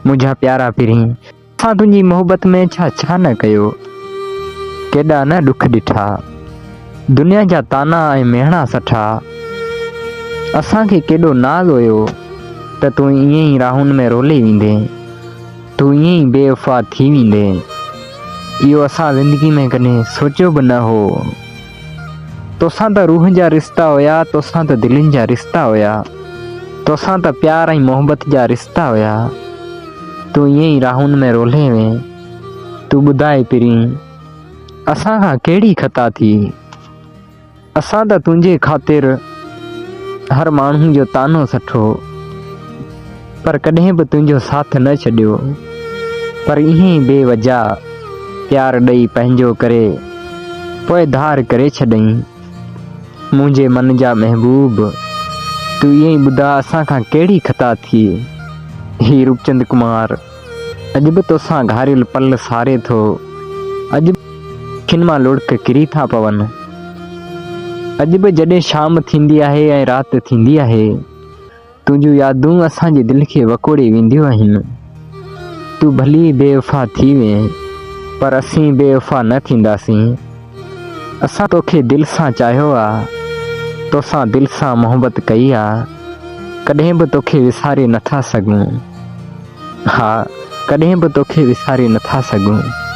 منهنجا پيارا پرين! اسان تنهنجي محبت ۾ ڇا ڇا نه ڪيو، ڪيڏا نه ڏک ڏٺا، دنيا جا طعنا ۽ مهڻا سٺا، اسان کي ڪيڏو ناز هيو ته تون ائين ئي راهن ۾ رولي ويندين، تون ائين ئي بي وفا ٿي ويندين، اهو اسان زندگي ۾ ڪڏهن سوچيو به نه هو. توسان ته روح جا رشتا هيا، توسان ته دلين جا رشتا هيا، توسان ته پيار ۽ محبت جا رشتا هيا، تون ائين ئي راهن ۾ رولين وين، تون ٻڌاء پرين، اسان کان ڪهڙي خطا ٿي؟ اسان ته تنهنجي خاطر هر ماڻهو جو طعنو سٺو، پر ڪڏهن به تنهنجو ساٿ نه ڇڏيو، پر ائين ئي بي وجهه پيار ڏئي پنهنجو ڪري پوء ڌار ڪري ڇڏئين. منهنجي من جا محبوب، تون ائين ئي ٻڌاء اسان کان ڪهڙي خطا ٿي؟ هي روپچند ڪمار اڄ به توسان گهاريل پل ساري ٿو، اڄ به اکين مان لڙڪ ڪري ٿا پون. اڄ به جڏهن شام ٿيندي آهي ۽ رات ٿيندي آهي، تنهنجون يادون اسان جي دل کي وڪوڙي وينديون آهن. تون ڀلي بي وفا ٿي وئين، پر اسين بي وفا نه ٿينداسين. اسان توکي دل سان چاهيو آ، توسان دل سان محبت ڪئي آ، ڪڏهن به توکي وساري نٿا سگهون. ها، ڪڏهن به توکي وساري نٿا سگهون.